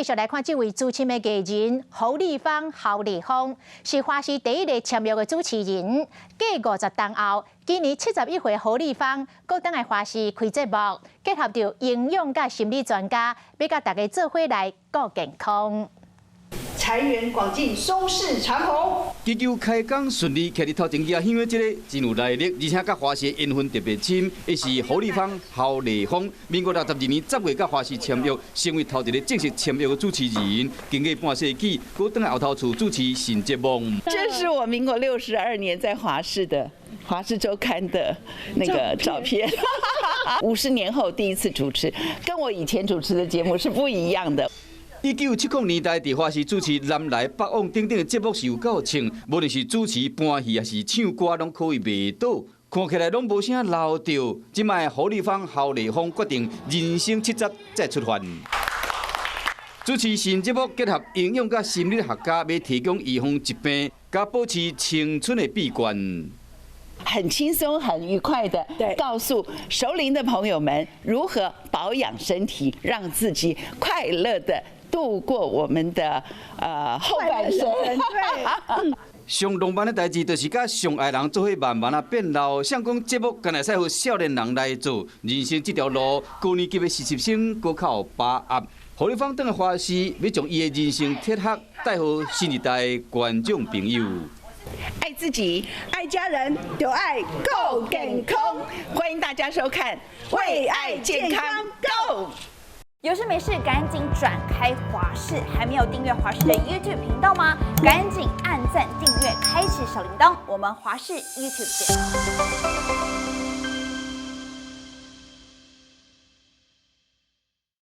繼續來看這位資深的藝人侯麗芳侯麗芳，是華視第一个簽約的主持人。過50冬後，今年71歲侯麗芳，閣轉來華視開節目，結合著營養佮心理專家，欲佮大家做伙來顧健康。財源廣進，收視長虹。祈求開工順利，徛佇頭前舉香的這个真有來歷，而且佮華視緣分特別深。伊是侯麗芳侯麗芳，民國62年10月佮華視簽約，成為頭一个正式簽約的主持人。經過半世紀，閣轉來後頭厝主持新節目。這是我民國62年在華視的《華視週刊》的那個照片。50年後第一次主持，跟我以前主持的節目是不一樣的。1970年代，佇華視主持南來北往等等的節目是有夠唱，無論是主持、搬戲，抑是唱歌，攏可以袂倒，看起來攏無啥老著。這擺侯麗芳、侯麗芳決定人生70再出發，主持新節目結合營養佮心理學家，欲提供預防疾病、佮保持青春的秘訣。很輕鬆、很愉快的告訴熟齡的朋友們如何保養身體，讓自己快樂的度過我們的後半生。對，上浪漫的代誌就是佮上愛人做伙慢慢仔變老。誰講節目敢若會使予少年人來做，人生這條路，高年級的實習生閣較有把握。侯麗芳轉來華視，欲將伊的人生哲學帶予新一代觀眾朋友。愛自己，愛家人，就愛顧健康。歡迎大家收看《為愛健康 Go》。有事沒事趕緊轉開華視，還沒有訂閱華視的 YouTube 頻道嗎？趕緊按讚、訂閱、開啟小鈴鐺，我們華視 YouTube 見。